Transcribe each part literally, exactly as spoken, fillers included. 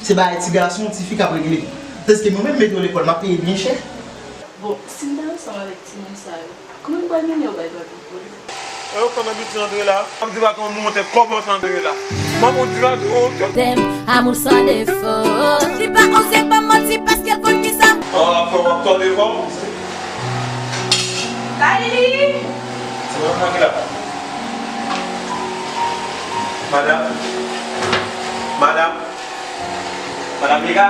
Se bagay ti gason, ti fi k ap regle. Tandis ke mwen menm, mete w lekòl, m ap peye byen chè. Bon, si m ta ansanm avèk timoun sa yo, kòman m pral mennen yo bay papi pou li? E yo kòman piti antre la? M ap di pa gen yon montè kòbòs antre la. M ap di pa gen yon montè. Tèm, amour sans défaut. Li pa oze ban m manti paske l konn kisa. An, ap fè w ap tòde kò w. Kayli! Se mwen ki la. Madanm. Madanm. Madanm Mila.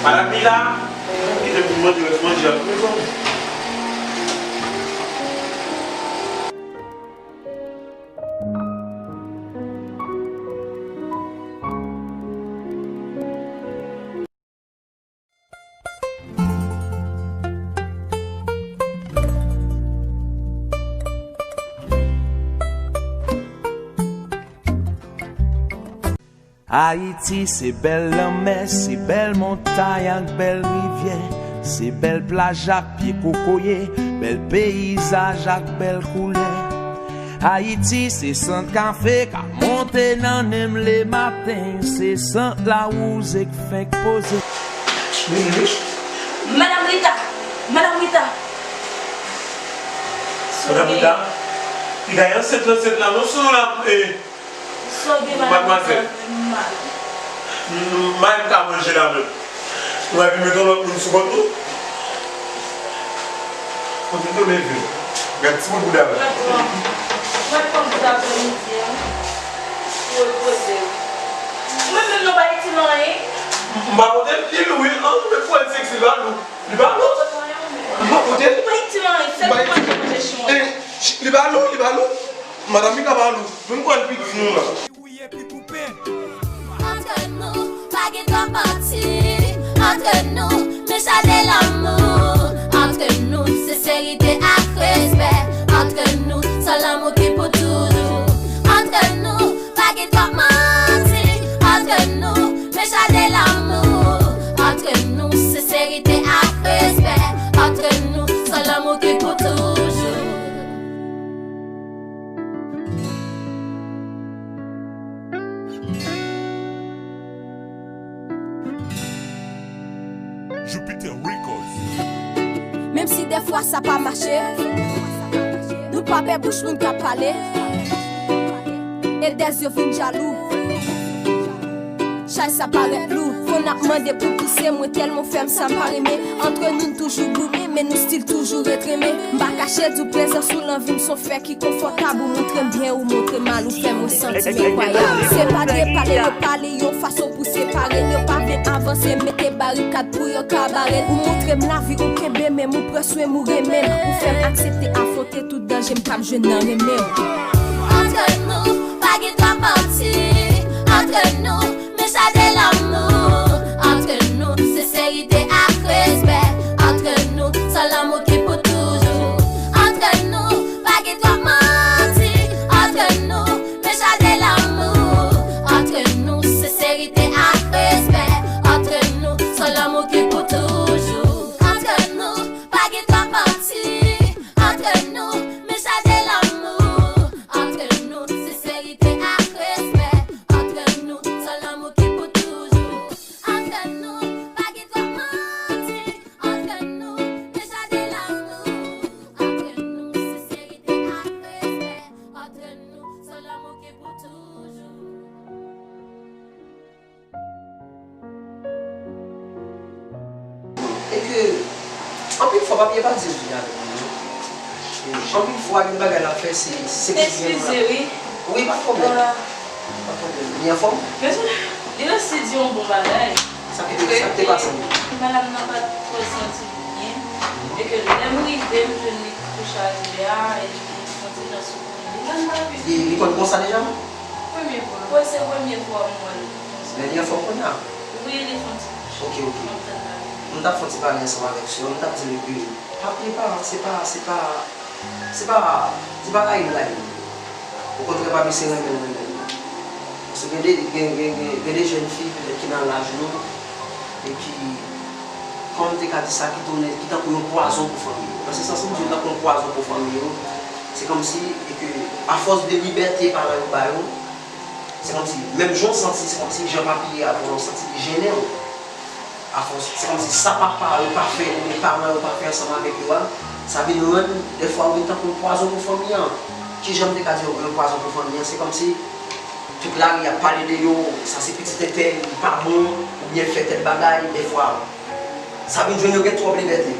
Madanm Mila. Kite m mande rès manje a. Ayiti se bèl lanmè, se bèl montay ak bèl rivyè, se bèl plaj ak pye kokoye, bèl peyizaj ak bèl koulè. Ayiti se sant kafe k ap monte nan nen m lematen, se sant lawouze k fenk poze. Wi, wi. Madanm Rita! Madanm Rita! Madanm Rita, li ka ansent ansent la, non, sou la, eh. Sòde, madmwazèl. M mal. M, m, m pa ka manje la menm. Nou va vin met yon lòt moun sou kont nou. Kote to leve? Gad ti bout bouda la. Mwen pran bout aprèmidi an pou repoze. Mwen menm nou pa itil anyen. M pa pote l, li lou wi. An, men pou èl seksi, li pa lou. Li pa lou. M pa pote l. Li pa itil anyen, sèl pou manje chon. Eh, li pa lou, li pa lou. Madanm Mika pa lou. Menm pou èl piti nou la. Antre nou, pa gen twòp manti. Antre nou, men chale lanmou. Antre nou, senserite ak respè. Antre nou, sèl lanmou ki pou toujou. Antre nou, pa gen twòp manti. Antre nou, men chale lanmou. Antre nou, senserite ak respè. Antre nou, sèl lanmou ki pou toujou. Jupiter Records. Menm si dèfwa sa pa mache, nou pa pè bouch moun k ap pale, e dèz yo vin jalou. Chay sa parèt lou, fò n ap mande poukisa mwen tèlman fè m sa m pa renmen. Antre nou n toujou goumen, men nou still toujou ret renmen. M pa kache di w prezans ou nan vi m s on fè ki konfòtab. Ou montre m byen, ou montre m mal, ou fè mwen santi m enkwayab. Se pa de pale yo pale yon fason pou separe n. Yo pa vle avanse, mete barikad pou yo ka bare n. Ou montre m lavi, ou kenbe men m, ou pran swen m, ou renmen m. Ou fè m aksepte afwonte tout danje m p ap jwenn nan renmen w. Antre nou, pa gen twòp manti. Antre nou, men chale lanmou. Antre nou, senserite ak respè. Antre nou, sèl lanmou ki pou toujou. Antre nou, pa gen twòp manti. Antre nou, men chale lanmou. Antre nou, senserite ak respè. Antre nou, sèl lanmou ki pou toujou. Antre nou, pa gen twòp manti. Antre nou, men chale lanmou. Antre nou, senserite ak respè. Antre nou, sèl lanmou ki pou toujou. Antre nou, pa gen twòp manti. Antre nou, men chale lanmou. Antre nou, senserite ak respè. Antre nou, sèl lanmou ki pou toujou. E ke, anpil fwa, papye pa di wi avèk mwen, non. Anpil fwa, gen bagay l ap fè, se, se ki gen nou la. Eskize, wi. Wi, pa pwoblèm. Pa pwoblèm. Li anfòm? Mesye, li resi di yon bon bagay. Sa ki te, sa ki te pase? Madanm nan pa t twò santi li byen. E ke lè m rive, m jwenn li kouche atè a, e li te santi nan sou Li, li konn konsa deja? Premye fwa. Wi, se premye fwa m wè l konsa. Men li anfòm kounye a? Wi, li fè yon ti kouche. Ok, ok. M ap tann pale. M t ap fè yon ti pale ansanm avèk sè w, m t ap di li ke papye pa, se pa, se pa, se pa, se pa rayi l rayi l. Okontrè, papye se renmen l renmen l. Paske gen de, gen, gen, gen, gen de jèn fi petèt ki nan laj nou, epi, kòman m te ka di sa, ki tounen, ki tankou yon pwazon pou fanmi yo. Nan se sans m di yo tankou yon pwazon pou fanmi yo, se kòmsi, e ke, afòs de libète paran yo ba yo, Se kòmsi, menm jan w santi, se kòmsi jan papi ye a, pou w santi li jennen w. Afòs, se kòmsi sa papa yo pa fè, oubyen paran yo pa fè ansanm avèk yo a, sa vin rann, dèfwa, ou vin tankou yon pwazon pou fanmi an. Kijan m te ka di w yon pwazon pou fanmi an? Se kòmsi tout lari ap pale de yo, sa se pitit entèl, li pa bon, oubyen fè tèl bagay, dèfwa, sa vin jwenn yo gen twòp libète.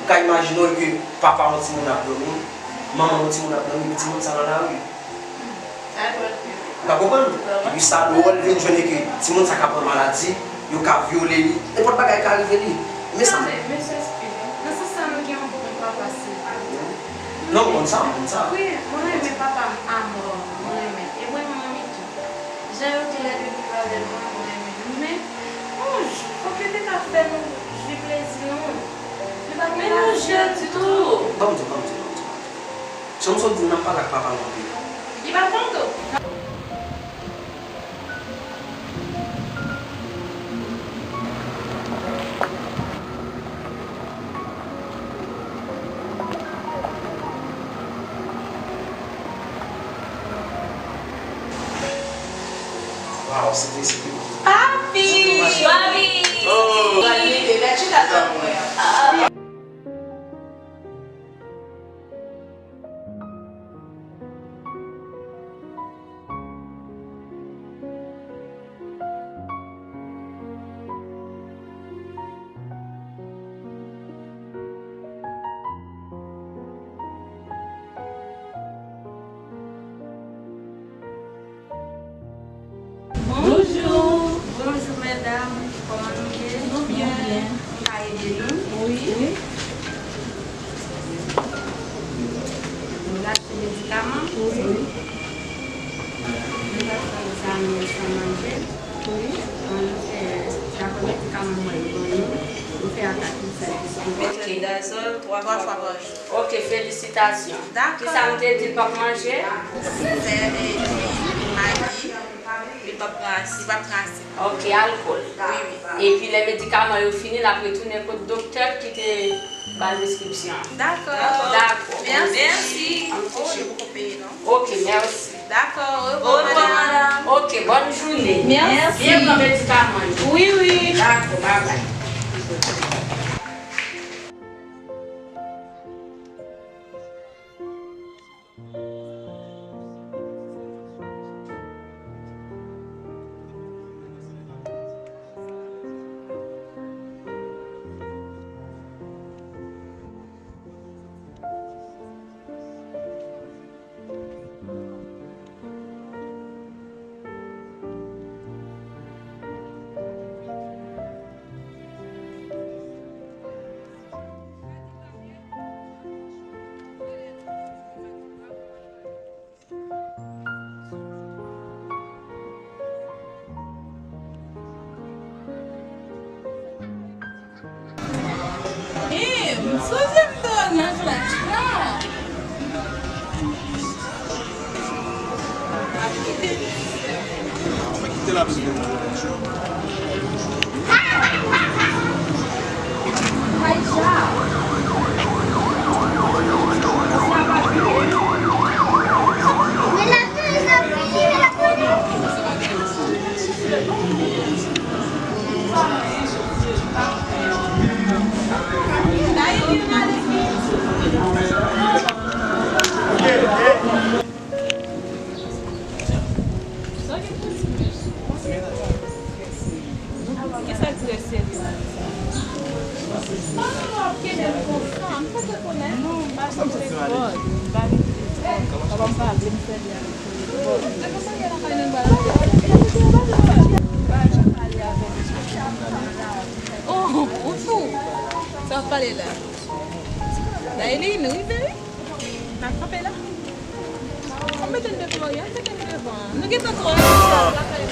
Ou ka imajine w ke papa yon timoun ap dòmi, manman yon timoun ap dòmi, epi timoun sa nan lari. Sa dwòl. Ou ka konprann? Epi sa dwòl vin jwenn ke timoun sa ka pran maladi, yo ka vyole li, nenpòt bagay ka rive li. Men sa. Tande, mesye Speed, nan sans sa nou gen yon bon papa, silvouplè. Non, m konn sa, m konn sa. Wi, mwen renmen papa m amò, mwen renmen. E mwen renmen manmi tou. Jan yo toulède viv avè mwen, mwen renmen. Men, yon jou, fòk yo te ka fè nou jwi plezi nou. Nou pa gen lavi ditou. Ban m di w, ban m di w, ban m di w. Jan m sot di w, n ap pale ak papa m anpil. Li pa konn tou. Waw, se te, se te. Papi! Papi! Oh! Pral leve, mèt chita sou mwen. Ah. Bonjou. Bonjou, medam. Kòman nou ye? Nou byen. Nou byen. Nou ka ede nou? Wi. Wi. Nou ka achte medikaman? Wi. Nou ka fè egzamen san manje? Wi. An nou fè, daprè medikaman mwen yo ban nou, nou fè atak sèvis. Omeprazole twa fwa pa jou. Ok, felisitasyon. Dakò. Kisa m te di l p ap manje? Sèl, e, Magi. Li p ap pran asid. Li p ap pran asid. Ok, alkòl. Wi, wi. Epi lè medikaman yo fini, l ap retounen kot doktè ki te ba l preskripsyon an. Dakò. Dakò. Mèsi. Mèsi. An kouche. Oh, li poko peye non. Ok, mèsi. Dakò, orevwa, madam. Ok, bòn jounen. Mèsi. Byen pran medikaman yo. Wi, wi. Dakò, babay. Hey, m sonje m te nan klach la. Kisa k trè serye la? Ah, m pa t konnen. Non, m pa t telefòn. M pa gen telefòn. Papa m pa vle m sèvi avèk telefòn. Oh, ou fou? Sa w ap pale la? Daïline, rive wi. N ap kanpe la. An mete n devan wi, an mete n devan. Nou gentan twò lakay.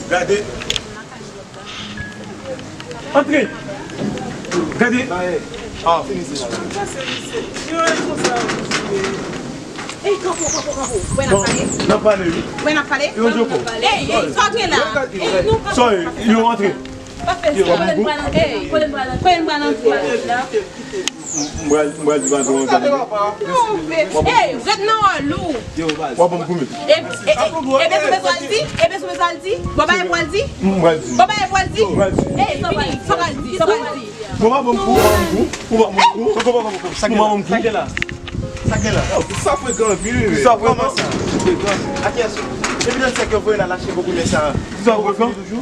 Gade. Antre. Gade. Ah, fini se la. Ey, kanpo, kanpo, kanpo. Wè n ap pale. N ap pale wi. Wè n ap pale. Yo joko. Ey, ey, sa w gen la? Ey, nou kanpe. Sorry, yo antre. Pa fè sa. Kote n pral antre? Kote n pral antre? Kote n pral antre? M pral, m pral di patwon an sa. Non, men, ey, ret nan wòl ou. W ap ban m kou, men. E, e, e, e bezwen sa l di? E bezwen sa l di? Bon, bagay pou al di? M pral di. Bon, bagay pou al di? M pral di. Ey, fini. Sa pral di? Sa pral di? Bon, w ap ban m kou, w ap ban m kou, w ap ban m kou. Bon, bon, bon, bon, bon. Sa gen la? Sa gen la? Sa frekan anpil, wi. Sa frekan? Kòman sa? Frekan. A kiyès ou? Epi nan sèk yo voye la lache gwo kounye sa. Sa frekan? Toujou?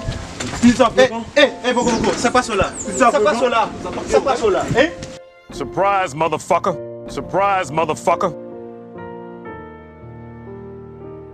Sa frekan? Eh, eh, eh, poko, poko. Sa k pase w la? Sa frekan? Sa k pase w la? Sa k pase w la? Hein? Surprise, motherfucker. Surprise, motherfucker.